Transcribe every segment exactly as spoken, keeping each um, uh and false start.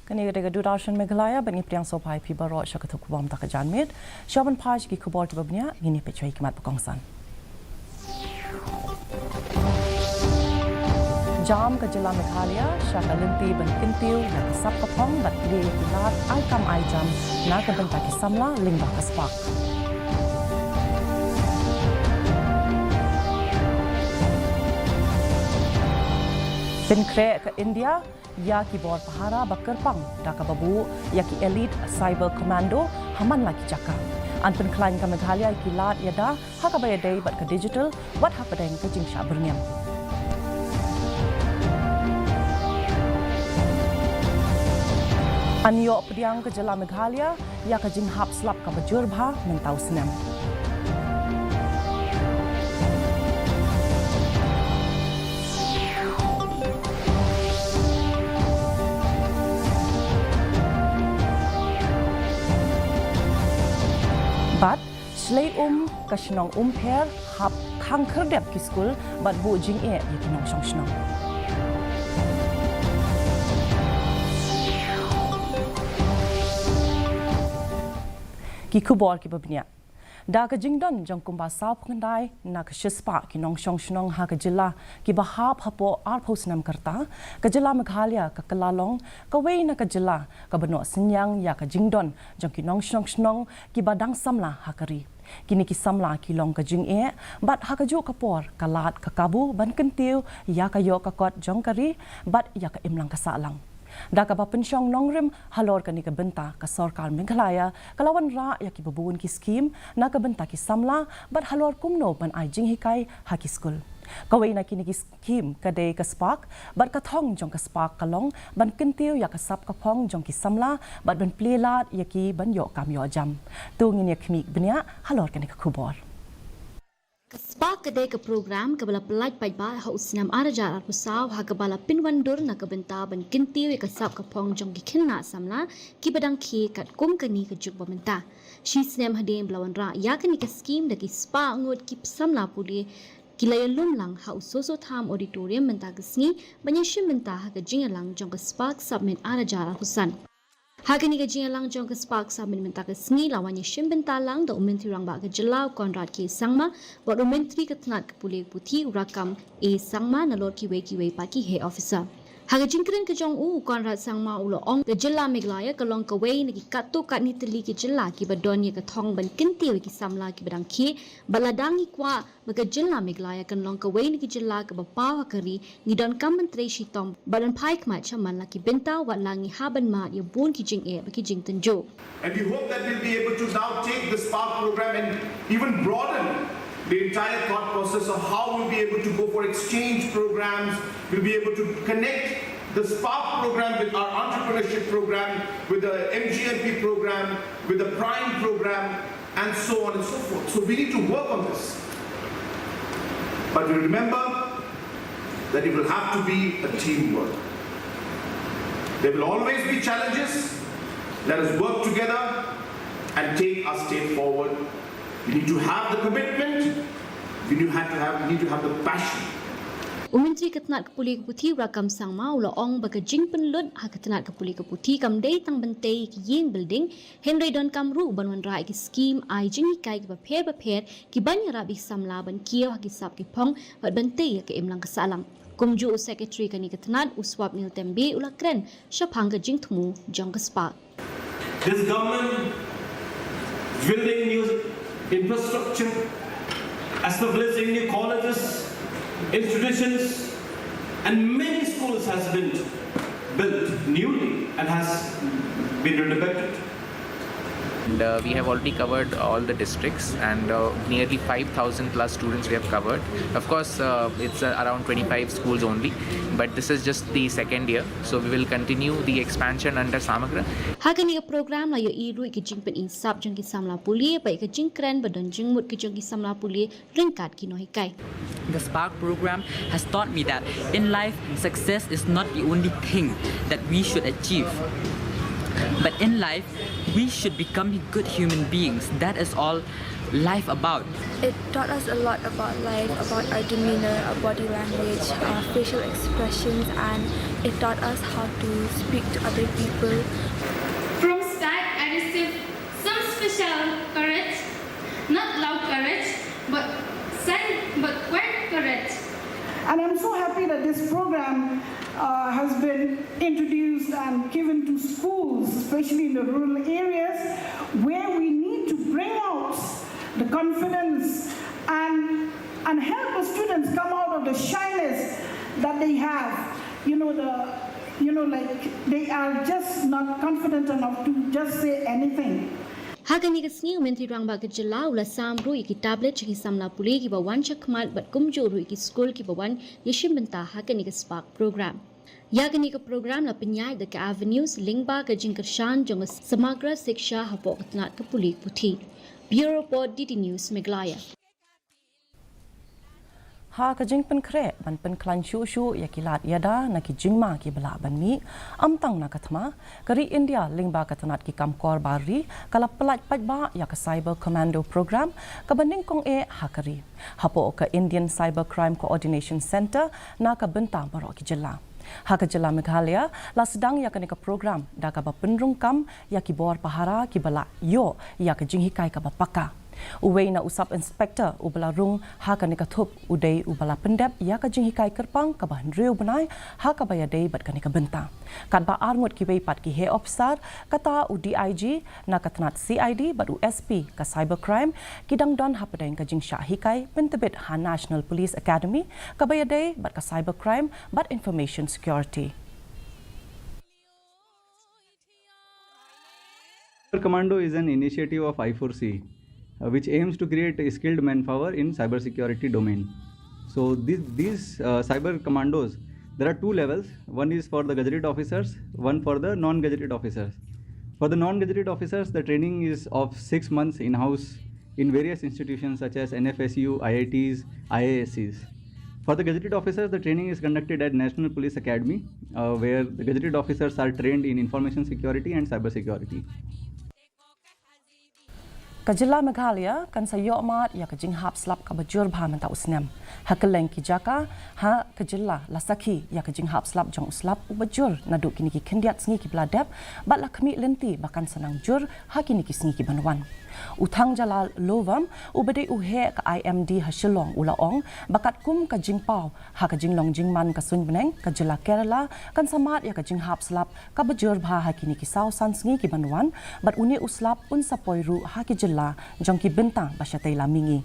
Kane ka dei ka Doordarshan Meghalaya, bad ngi pdiang sngewbha ïa phi baroh sha ka thukbam ta ka janmiet. Sha ban phai sha ki khubor kiba bniah, ngin ïa peit shuwa ïa ki mat ba kongsan. Jam ka jylla Meghalaya sha ka lynti ban kyntiew ïa ka sap ka phong bad plie ïa ki lad ai kam ai jam na ka bynta ki samla lyngba ka spark. Pynkhreh ka India ïa ki bor pahara ba kyrpang da kaba buh ïa ki elite cyber commando ha man la ki jaka. Yn pynkhlaiñ ka Meghalaya ïa ki lad ïada ha kaba ïadei bad ka digital, wat hapdeng ka jingshah byrngem. Yn ïoh pdiang ka jylla Meghalaya ïa ka jinghap slap kaba jur bha mynta u snem. Bad shlei um ka shnong Umpher hap khang khyrdep ki skul bad buh jingeh ïa ki nongshong shnong. Ki khubor kiba bniah. Da ka jingdon jong kumba sawphew khyndai na ka shispah ki nongshong shnong ha ka jylla kiba hap hapoh arphew snem ka rta, ka jylla Meghalaya ka kylla long kawei na ka jylla kaba noh synñiang ïa ka jingdon jong ki nongshong shnong kiba dang samla ha ka ri. Kine ki samla ki long ka jingeh bad ha kajuh ka por ka lad ka kabu ban kyntiew ïa ka ïoh ka kot jong ka ri bad ïa ka imlang ka sahlang. Da kaba pynshong nongrim halor kane ka bynta, ka sorkar Meghalaya ka la wanrah ïa kiba bun ki skhim na ka bynta ki samla bad halor kumno ban ai jinghikai ha ki skul. Kawei na kine ki skhim ka dei ka spark, bad ka thong jong ka spark ka long ban kyntiew ïa ka sap ka phong jong ki samla bad ban plie lad ïa ki ban ïoh kam ïoh jam. To ngin ïa khmih bniah halor kane ka khubor. Ka spark ka dei ka program kaba la pyllait paidbah ha u snem ar hajar arphew saw, ha kaba la pynwandur na ka bynta ban kyntiew ïa ka sap ka phong jong ki khynnah samla kiba dang khie katkum kane ka juk ba mynta. Shi snem hadien ba la wanrah ïa kane ka skhim, da ki spah ngut ki samla pule ki la ïalum lang ha u Soso Tham Auditorium mynta ka sngi ban ïashim bynta ha ka jingïalang jong ka spark Sap Miet ar hajar arphew san. Ha kane ka jingïalang jong ka spark Sap Miet mynta ka sngi la wan ïashim bynta lang da u Myntri Rangbah ka jylla u Conrad K Sangma, bad u Myntri ka tnat ka pule ka puthi u Rakkam A Sangma, nalor kiwei kiwei pat ki heh officer. Ha ka jingkren ka jong u, u Conrad Sangma u la ong ka jylla Meghalaya ka long kawei na ki katto katne tylli ki jylla kiba don ïa ka thong ban kyntiew ïa ki samla kiba dang khie, bad lada ngi kwah ba ka jylla Meghalaya kan long kawei na ki jylla kaba paw ha ka ri, ngi donkam ban trei shitom bad ban phai khmat sha man la ki bynta, wat la ngi hap ban mad ïa bun ki jingeh bad ki jingtynjuh. And we hope that we'll be able to now take the spark program and even broaden the entire thought process of how we'll be able to go for exchange programs, we'll be able to connect the spark program with our entrepreneurship program, with the M G N P program, with the prime program, and so on and so forth. So we need to work on this. But we remember that it will have to be a teamwork. There will always be challenges. Let us work together and take our state forward. We need to have the commitment. We need to have, to have, we need to have the passion. U Myntri ka tnat ka pule ka puthi u Rakkam Sangma u la ong ba ka jingpynlut ha ka tnat ka pule ka puthi kam dei tang ban tei ki ïing building, hynrei donkam ruh ban wanrah ïa ki skhim ai jinghikai kiba pher bapher kiban ïarap ïa ki samla ban kiew ha ki sap ki phong bad ban tei ïa ka imlang ka sahlang. Kumjuh u Secretary kane ka tnat u Swapnil Tembe u la kren shaphang ka jingthmu jong ka spark. This government building new infrastructure, establishing new colleges, institutions, and many schools has been built newly and has been renovated. And uh, we have already covered all the districts, and uh, nearly five thousand plus students we have covered. Of course, uh, it's uh, around twenty-five schools only, but this is just the second year, so we will continue the expansion under Samagra. Ha kane ka program la ïohi ruh ïa ka jingpyninsap jong ki samla pule bad ïa ka jingkren ba don jingmut ka jong ki samla pule ryngkat ki nonghikai. The spark program has taught me that in life, success is not the only thing that we should achieve. But in life, we should become good human beings. That is all life about. It taught us a lot about life, about our demeanor, our body language, our facial expressions, and it taught us how to speak to other people. From start, I received some special courage, not loud courage, but silent, but quiet courage. And I'm so happy that this program uh, has been introduced and given to schools, especially in the rural areas, where we need to bring out the confidence and and help the students come out of the shyness that they have. You know, the you know, like, they are just not confident enough to just say anything. Ha kane ka sngi u Myntri Rangbah ka jylla u la sam ruh ïa ki tablet sha ki samla pule kiba wan sha khmat bad kumjuh ruh ïa ki skul kiba wan ïashim bynta ha kane ka Spark program. Ïa kane ka program la pynïaid da ka Avenues lyngba ka jingkyrshan jong ka Samagra Shiksha hapoh ka tnat ka pule puthi. Bureau Report, D D News Meghalaya. Ha ka jingpynkhreh ban pynkhlaiñ shuh shuh ïa ki lad ïada na ki jingma kiba lah ban mih, ym tang na ka thma, ka ri India lyngba ka tnat ki kam kor bar ri ka la pyllait paidbah ïa ka Cyber Commando program kaba nyngkong eh ha ka ri, hapoh ka Indian Cyber Crime Coordination Centre na ka bynta baroh ki jylla. Ha ka jylla Meghalaya la sdang ïa kane ka program da kaba pynrung kam ïa ki bor pahara kiba la ïoh ïa ka jinghikai kaba paka. Uwei na u Sub Inspector uba la rung ha kane ka thup u dei uba la pyndep ïa ka jinghikai kyrpang kaba hynriew bnai ha kaba ïadei bad kane ka bynta. Katba arngut kiwei pat ki heh ophisar, kata u D I G na ka tnat C I D bad u S P ka Cyber Crime, ki dang don hapdeng ka jingshah hikai pyntbit ha National Police Academy kaba ïadei bad ka Cyber Crime bad Information Security. Cyber Commando is an initiative of I four C, uh, which aims to create a skilled manpower in cybersecurity domain. So these, these uh, cyber commandos, there are two levels. One is for the gazetted officers, one for the non-gazetted officers. For the non-gazetted officers, the training is of six months in-house in various institutions such as N F S U, I I Ts, I I S Cs. For the gazetted officers, the training is conducted at National Police Academy, uh, where the gazetted officers are trained in information security and cyber security. Ka jylla Meghalaya kan sa ïoh mad ïa ka jinghap slap kaba jur bha mynta u snem. Ha kylleng ki jaka ha ka jylla la sakhi ïa ka jinghap slap jong u slap uba jur naduh kine ki khyndiat sngi kiba la dep bad la khmih lynti ba kan sa nang jur ha kine ki sngi kiban wan. U Thangjalal Lovam uba dei u heh ka I M D ha Shillong u la ong ba katkum ka jingpaw ha ka jinglong jingman ka suiñ bneng, ka jylla Kerala kan sa mad ïa ka jinghap slap kaba jur bha ha kine ki saw san sngi kiban wan bad une u slap un sa poi ruh ha ki jylla jong ki bynta ba shatei la mihngi.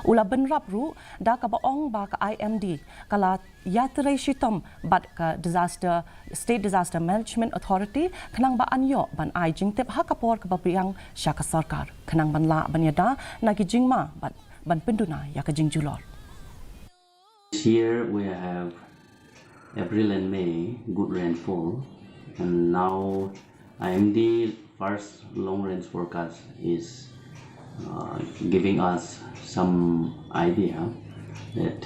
U la bynrap ruh da kaba ong ba ka I M D ka la ïatrei shitom bad ka disaster, State Disaster Management Authority khnang ba yn ïoh ban ai jingtip ha ka por kaba biang sha ka sorkar khnang ban lah ban ïada na ki jingma bad ban pynduna ïa ka jingjulor. This year we have April and May good rainfall, and now I M D first long range forecast is uh, giving us some idea that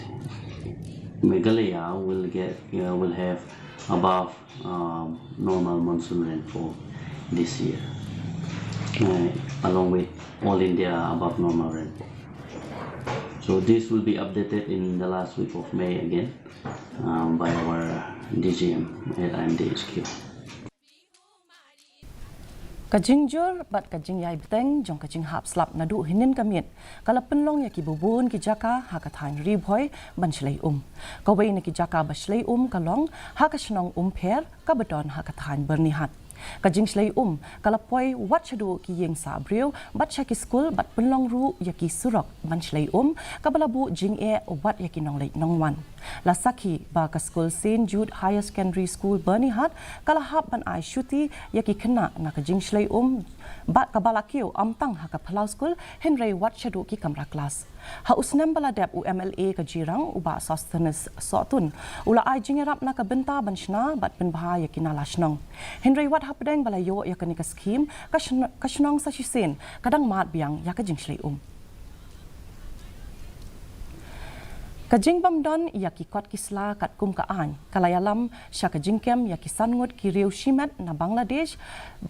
Meghalaya will get uh, will have above um, normal monsoon rainfall this year, uh, along with all India above normal rainfall. So this will be updated in the last week of May again um, by our D G M at I M D H Q. Ka jingjur bad ka jingïai bteng jong ka jinghap slap naduh hynnin ka miet ka la pynlong ïa ki bun ki jaka ha ka thaiñ Ri Bhoi ban shlei um. Kawei na ki jaka ba shlei um ka long ha ka shnong Umpher kaba don ha ka thaiñ Byrnihat. Ka jingshlei um ka la poi wat shaduh ki ïing sah briew bad sha ki skul bad pynlong ruh ïa ki surok ban shlei um kaba la buh jingeh wat ïa ki nongleit nongwan. La sakhi ba ka skul Saint Jude Higher Secondary School Byrnihat ka la hap ban ai shuti ïa ki khynnah na ka jingshlei um ba kaba la kiew ym tang ha ka phyllaw skul hynrei wat shaduh ki kamra klas. Ha u snem ba la dep u M L A ka Jirang u Bah Sosthenes Sohtun u la ai jingïarap na ka bynta ban shna bad pynbha ïa ki nala shnong. Hynrei wat hapdeng ba la ïoh ïa kane ka skhim ka shnong sa shisien ka dang mad biang ïa ka jingshlei um. Ka jingbym don ïa ki kot ki sla katkum ka aiñ ka la ïalam sha ka jingkem ïa ki san ngut ki riew shimet na Bangladesh,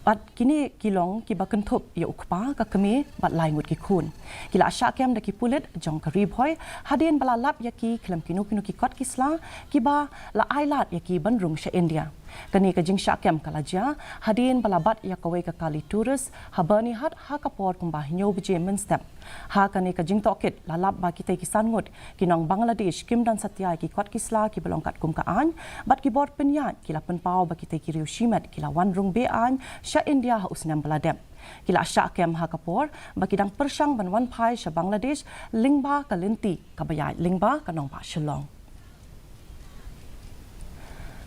bad kine ki long kiba kynthup ïa u kpa, ka kmie bad lai ngut ki khun. Ki la shah kem da ki pulit jong ka Ri Bhoi hadien ba la lap ïa ki khlem kino kino ki kot ki sla kiba la ai lad ïa ki ban rung sha India. Kane ka jingshah kem ka la jia hadien ba la bat ïa kawei ka kali tourist ha Byrnihat ha ka por kumba hynñiew baje mynstep. Ha kane ka jingtohkit la lap ba kitei ki san ngut ki nong Bangladesh kim don satia ïa ki kot ki sla kiba long katkum ka aiñ, bad ki bor pynïaid ki la pynpaw ba kitei ki riew shimet ki la wan rung be-aiñ sha India ha u snem ba la dep. Ki la shah kem ha ka por ba ki dang pyrshang ban wan phai sha Bangladesh lyngba ka lynti kaba ïaid lyngba ka nongbah Shillong.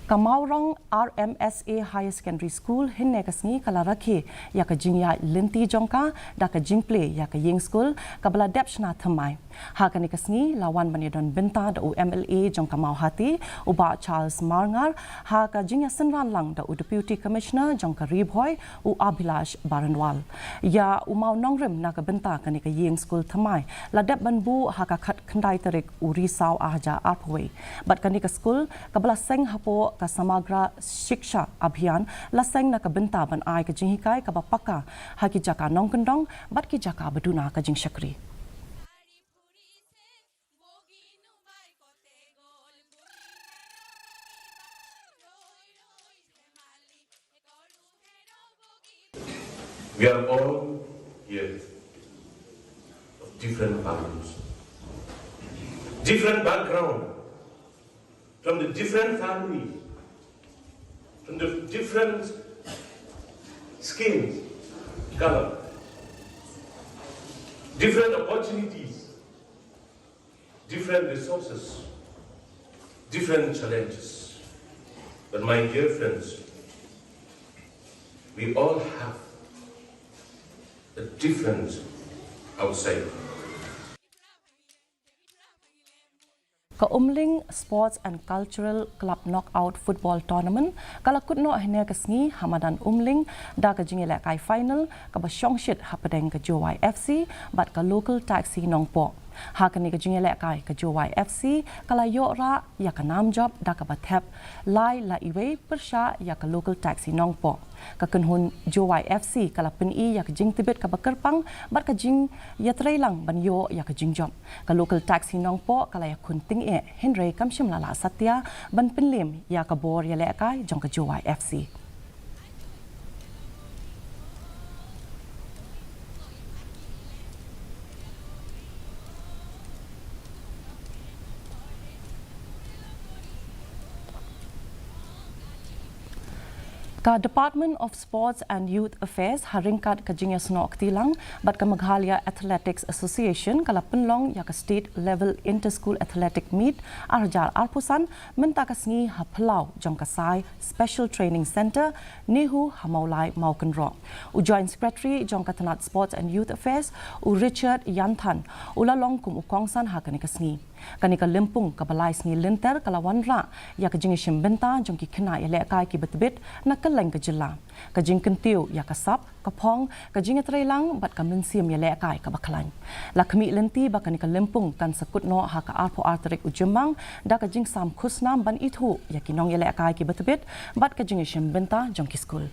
Ka Mawrong R M S A Higher Secondary School hynne ka sngi ka la rakhe ïa ka jingïaid lynti jong ka da ka jingplie ïa ka ïing skul kaba la dep shna thymmai. Ha kane ka sngi la wan ban ïadon bynta da u M L A jong ka Mawhati, u Bah Charles Marngar, ha ka jingïasynran lang da u Deputy Commissioner jong ka Ri Bhoi, u Abhilash Baranwal. Ïa u mawnongrim na ka bynta kane ka ïing skul thymmai la dep ban buh ha ka khatkhyndai tarik u Risaw arhajar arphew wei. Bad kane ka skul kaba la seng hapoh ka Samagra Shiksha Abhiyan la seng na ka bynta ban ai ka jinghikai kaba paka ha ki jaka nongkyndong bad ki jaka ba duna ka jingshakri. We are all here of different values, different background, from the different families, from the different skins, color, different opportunities, different resources, different challenges. But my dear friends, we all have a difference outside. Ka Umling Sports and Cultural Club Knockout Football Tournament ka la kut noh hynne ka sngi ha madan Umling da ka jingïalehkai final kaba shongshit hapdeng ka Jowai F C bad ka Local Taxi Nongpoh. Ha kane ka jingïalehkai ka Jowai F C ka la ïoh rah ïa ka nam jop da kaba thep lai la iwei pyrshah ïa ka Local Taxi Nongpoh. Ka kynhun Jowai F C ka la pyni ïa ka jingtbit kaba kyrpang bad ka jingïatreilang ban ïoh ïa ka jingjop. Ka Local Taxi Nongpoh ka la ïakhun tyngeh hynrei kam shym la lah satia ban pynlem ïa ka bor ïalehkai jong ka Jowai F C. Ka Department of Sports and Youth Affairs ha ryngkat ka jingïasnoh kti lang bad ka Meghalaya Athletics Association ka la pynlong ïa ka State Level Inter-School Athletic Meet arhajar arphew san mynta ka sngi ha phyllaw jong ka Sai Special Training Centre, NEHU, ha Mawlai Mawkynroh. U Joint Secretary jong ka tnat Sports and Youth Affairs, u Richard Yanthan, u la long kum u kongsan ha kane ka sngi. Kane ka lympung kaba lai sngi lynter ka la wanrah ïa ka jingïashim bynta jong ki khynnah ïalehkai kiba tbit na kylleng ka jylla. Ka jingkyntiew ïa ka sap, ka phong, ka jingïatreilang bad ka mynsiem ïalehkai kaba khlaiñ. La khmih lynti ba kane ka lympung kan sa kut noh ha ka arphew ar tarik u Jymmang da ka jingsam khusnam ban ithuh ïa ki nongïalehkai kiba tbit bad ka jingïashim bynta jong ki skul.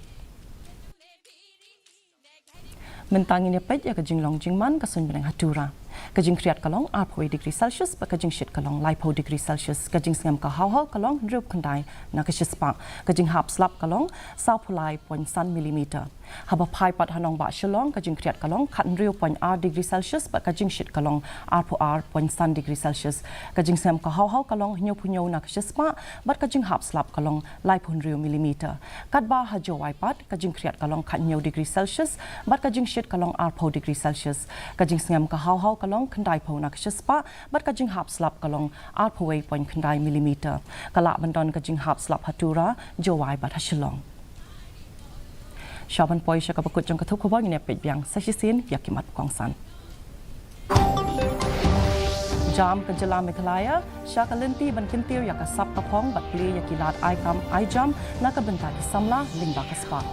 Mynta ngin ïa peit ïa ka jinglong jingman ka suiñ bneng ha Tura. Ka jingkhriat ka long arphew wei degree Celsius bad ka jingshit ka long laiphew degree Celsius. Ka jingsngem ka hawhaw ka long hynriewphew khyndai na ka shispah. Ka jinghap slap ka long sawphew lai point san millimeter. Haba phai pat ha nongbah Shillong, ka jingkhriat ka long khathynriew point ar degree Celsius bad ka jingshit ka long arphew ar point san degree Celsius. Ka jingsngem ka hawhaw ka long hynñiewphew hynñiew na ka shispah bad ka jinghap slap ka long laiphew hynriew millimeter. Katba ha Jowai pat, ka jingkhriat ka long khathynñiew degree Celsius bad ka jingshit ka long arphew degree Celsius. Ka jingsngem ka hawhaw ka long khyndaiphew na ka shispah bad ka jinghap slap ka long arphew wei point khyndai millimeter. Ka lah ban don ka jinghap slap ha Tura, Jowai bad ha Shillong. Sha ban poi sha kaba kut jong ka thup khubor, ngin ïa peit biang sa shisien ïa ki mat kongsan. Jam ka jylla Meghalaya sha ka lynti ban kyntiew ïa ka sap ka phong bad plie ïa ki lad ai kam ai jam na ka bynta ki samla lyngba ka SPARK.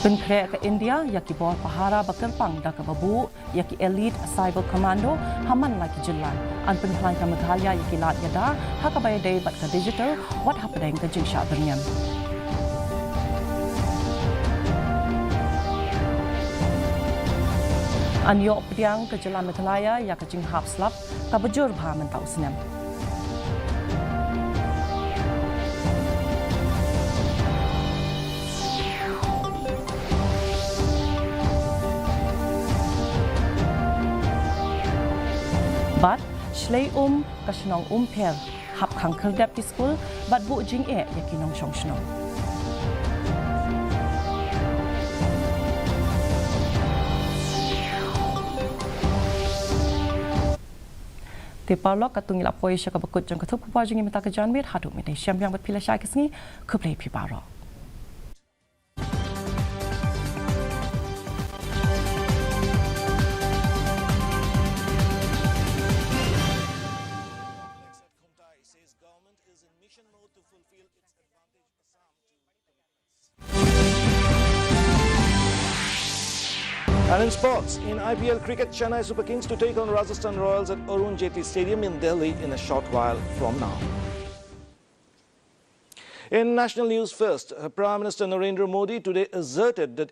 Pynkhreh ka India ïa ki bor pahara ba kyrpang da kaba buh ïa ki elite cyber commando ha man la ki jylla. Yn pynkhlaiñ ka Meghalaya ïa ki lad ïada ha kaba ïadei bad ka digital wat hapdeng ka jingshah byrngem. Yn ïoh pdiang ka jylla Meghalaya ïa ka jinghap slap kaba jur bha mynta u snem. Bad shlei um ka shnong Umpher, hap khang khyrdep ki skul bad buh jingeh ïa ki nongshong shnong. Te paralok, katto ngi la poi sha kaba kut jong ka thup khubor jong ngi mynta ka janmiet. Haduh mynta, sngewbha ban peit ïa ka sngi. Khublei phi baroh. And in sports, in I P L cricket, Chennai Super Kings to take on Rajasthan Royals at Arun Jaitley Stadium in Delhi in a short while from now. In national news first, uh, Prime Minister Narendra Modi today asserted that